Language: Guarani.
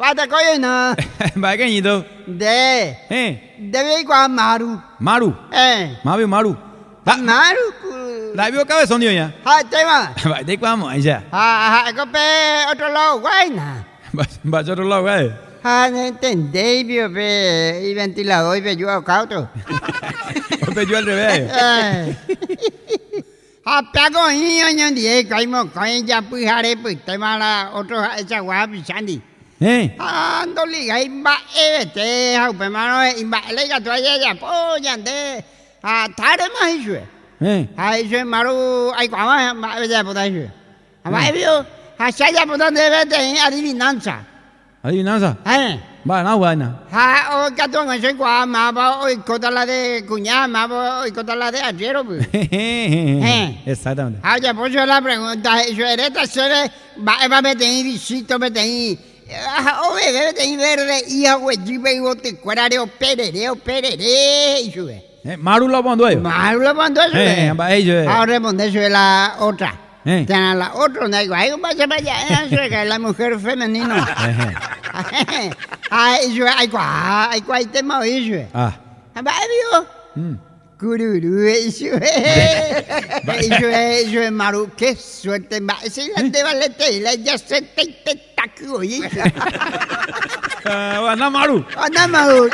Mba'eteko oĩna. Mba'e kañito. Nde. Héẽ. Ndéve oikuaa Maru. Maru. Héẽ. Mávi Maru. Ha Maru ku. Nda'évi okavesõ ndi oĩha. Ha'etéva. Mba'éicha aikuaamo'ãicha. Ha ha'éko pe otro lado-gua hína. Mba'éicha otro lado-gua eh. Ha nentendéi pio pe iventilador ipeju okáuto. Oipeju al revés. Eh. Ha péako oĩ oñondive hikuái mokõi japyhare pytéma la ótro ha'echagua hapichándi. Héẽ. Ha ndoligái mba'evete ha upémarõ he'i mba'e la ikatúva jajapo ñande ha tárema he'i chupe. Héẽ. Ha he'i chupe maru aikuaáma mba'épa jajapóta he'i chupe. Ha mba'e pio ha che ajapóta ndéve peteĩ adivinanza. Adivinanza? Héẽ. Mba'erã oguáina. Ha ikatu hag̃uáicha oikuaa mávapa oikóta la de kuña, mávapa oikóta la de arriéropy. Héẽ. Exactamente. Ha ojapo chupe la pregunta, he'i chupe, Eréta chéve mba'épa peteĩ vichíto, peteĩ ha oveve peteĩ verde'i ha oguejy pe yvotykuérare operere, operere, he'i chupe. Héẽ, Maru la oporandu ayo. Maru la oporandu chupe. Héẽ, mba'e he'i chupe. Ha orresponde chupe la otra. Héẽ. Térã la otro, ndaikuaái mba'éichapa ja'e chupe, que la mujer femenino. Héẽ. Ha he'i chupe, aikuaa, aikuaaitéma oĩ chupe. Ah. Ha mba'e piko? Kururu he'i chupe. He'i chupe, he'i chupe, Maru, qué suerte, mba'éicha la nde valetei la ijaseteite taky voi. Ah, Ana Maru. Ana Maru.